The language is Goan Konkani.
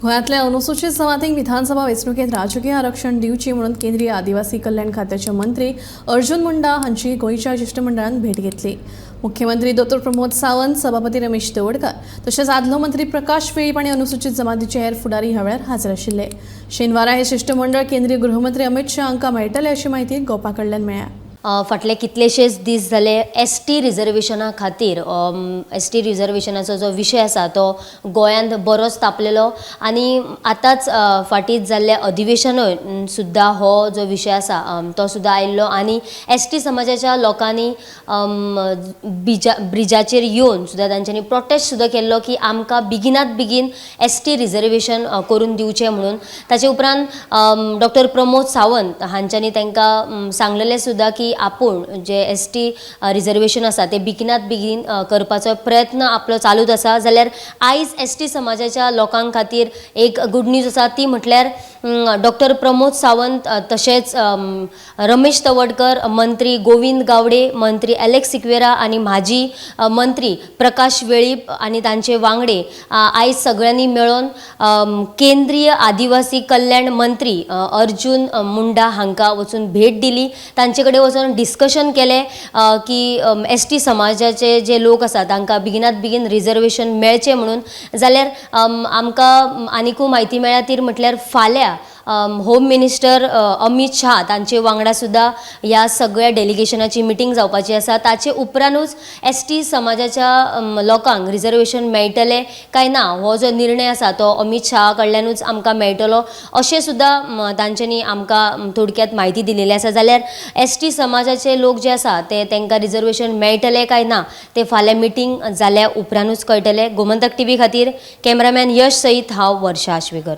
गोंयांतल्या अनुसूचित जमातींक विधानसभा वेंचणुकेंत राजकीय आरक्षण दिवची म्हणून केंद्रीय आदिवासी कल्याण खात्याचे मंत्री अर्जुन मुंडा हांची गोंयच्या शिश्टमंडळान भेट घेतली. मुख्यमंत्री दोतोर प्रमोद सावंत, सभापती रमेश तवडकर तशेंच आदलो मंत्री प्रकाश वेळीप आनी अनुसूचित जमातीचे हेर फुडारी ह्या वेळार हाजीर आशिल्ले. शेनवारा हे शिश्टमंडळ केंद्रीय गृहमंत्री अमित शहा हांकां मेळटले अशी म्हायती गोपा कडल्यान मेळ्ळ्या. फाटले कितलेशेच दीस जाले एसटी रिजर्वेशना खातीर, एसटी रिजर्वेशनाचो जो विशय आसा तो गोंयांत बरोच तापलेलो आनी आतांच फाटींच जाल्लें अधिवेशनूय सुद्दां हो जो विशय आसा तो सुद्दां आयिल्लो आनी एसटी समाजाच्या लोकांनी बिजा ब्रिजाचेर येवन सुद्दां तांच्यांनी प्रोटेस्ट सुद्दां केल्लो की आमकां बेगिनात बेगीन एसटी रिजर्वेशन करून दिवचें म्हणून. ताचे उपरांत डॉक्टर प्रमोद सावंत हांच्यांनी तांकां सांगलेलें सुद्दां की आपूण जे एसटी रिजर्वेशन आसा ते बेगिनात बेगीन करपाचो प्रयत्न आपलो चालूच आसा. जाल्यार आयज एसटी समाजाच्या लोकां खातीर एक गुड न्यूज आसा, ती म्हटल्यार डॉक्टर प्रमोद सावंत तशेंच रमेश तवडकर, मंत्री गोविंद गावडे, मंत्री एलेक्स सिक्वेरा आनी म्हाजी मंत्री प्रकाश वेळीप आनी तांचे वांगडे आयज सगळ्यांनी मेळोन केंद्रीय आदिवासी कल्याण मंत्री अर्जुन मुंडा हांकां वचून भेट दिली. तांचे कडेन वचून डिस्कशन केलें की एसटी समाजाचे जे लोक आसा तांकां बेगिनात बेगीन रिजर्वेशन मेळचें म्हणून. जाल्यार आमकां आनिकूय म्हायती मेळ्ळ्या ती म्हटल्यार फाल्यां होम मिनिस्टर अमित शाह तांचे वांगडा सुद्दां ह्या सगळ्या डेलिगेशनाची मिटींग जावपाची आसा. ताचे उपरांतूच एसटी समाजाच्या लोकांक रिजर्वेशन मेळटलें काय ना हो जो निर्णय आसा तो अमित शाह कडल्यानूच आमकां मेळटलो अशें सुद्दां तांच्यांनी आमकां थोडक्यात म्हायती दिलेली आसा. जाल्यार एसटी समाजाचे लोक जे आसा ते तांकां रिजर्वेशन मेळटलें काय ना ते फाल्यां मिटींग जाल्या उपरांतूच कळटलें. गोमंतक टीव्ही खातीर कॅमेरामॅन यश सयत हांव वर्षा आश्वेकर.